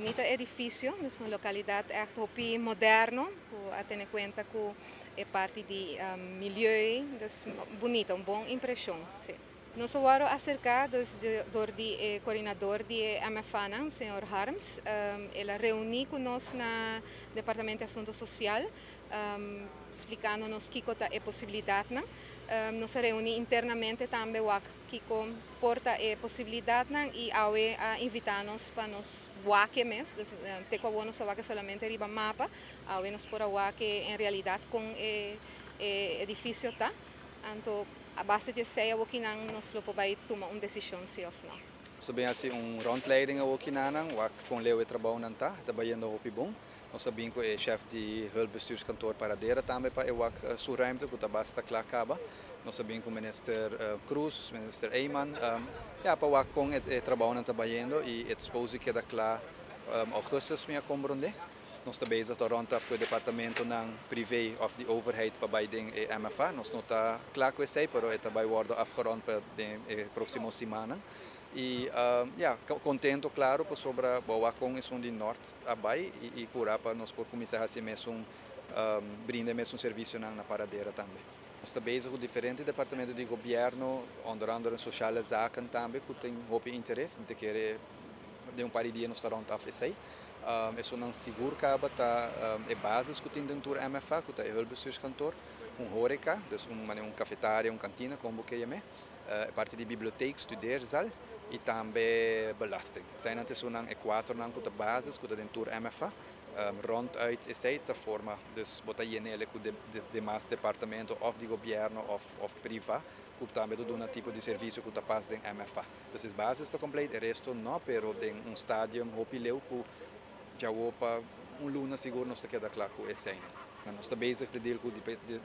Bunita edifisio, dus un lokalidat ègt hopi moderno ku a tene kuenta ku e parti di milieu, dus bunita, un bon impreshon, si. Nos a wòrdu aserká dus dor di e koordinador di e MFAnan, señor Harms. El a reuní ku nos na Departamento di Asuntu Sosial splikando nos kiko ta e posibilidatnan. Nos a reuní internamente tambe wak kiko por ta e posibilidatnan i awe a invitá nos pa nos wak e mes. Dus te ku awor nos a wak e solamente riba mapa, awe nos por a wak e en realidat kon e edifisio ta. Anto a base di esei awokinan nos lo por bai tuma un desishon si òf no. Nos ta bin hasi un rondleiding awokinan, wak kon leu e trabounan ta. E ta bayendo hopi bon. Nos a bin ku e chef di Hulpbestuurskantoor Paradera tambe pa e wak su ruimte ku ta basta kla kaba. Nos a bin ku Minister Croes, Minister Eman, ya pa wak kon e trabounan ta bayendo i e ta supose keda kla augustus mi a komprondé. Nos ta bezig ta rònt af ku e departamentonan privé òf di overheid pa bai den e MFA. Nos no ta kla ku esei pero e ta bai wòrdu afgerònd pa den e próksimo simannan. I ya, contento claro pasobra bo wak con esun di Nort a bay i pura pa nos por cuminsa haci e mesun, brinda e mesun servicionan na Paradera tambe. Nos ta bezig cu diferente departamento di gobierno, onder andere Sociale Zaken tambe cu tin hopi interes. Mi ta kere den un par di dia nos ta rond af esey. Esunnan sigur caba ta e basis cu tin den tur MFA cu ta e hulpbestuurskantoor, un horeca, dus un manera un cafetaria, un cantina, con bo ke yam'e. E parti di bibliotheek, studeerzaal y tambe belasting. Eseinan ta esunnan e cuatronan cu ta basis cu ta den tur MFA. Ronduit esey ta forma, dus bo ta yenele cu demas departamento of di gobierno of priva cu tambe ta duna tipo di servicio cu ta pas den MFA. Dus es basis ta compleet, e resto no, pero den un stadium hopi leu cu djawo pa un luna sigur nos ta keda cla cu eseinan. Nos ta bezig ta deal cu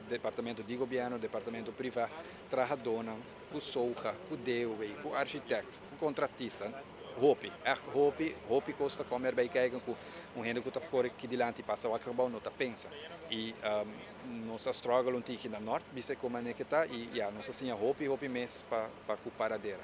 departamento di gobierno, departamento priva, trahadónan, ku soja, ku DOW, ku architect, ku kontratista, hopi, ègt hopi, hopi kos ta kòm erbij kijken ku un hende ku ta kore ki dilanti pasa wak gebou no ta pensa. I nos a struggle un tiki na nort bisa kon manera ke ta i ya nos a siña hopi hopi mes pa ku Paradera.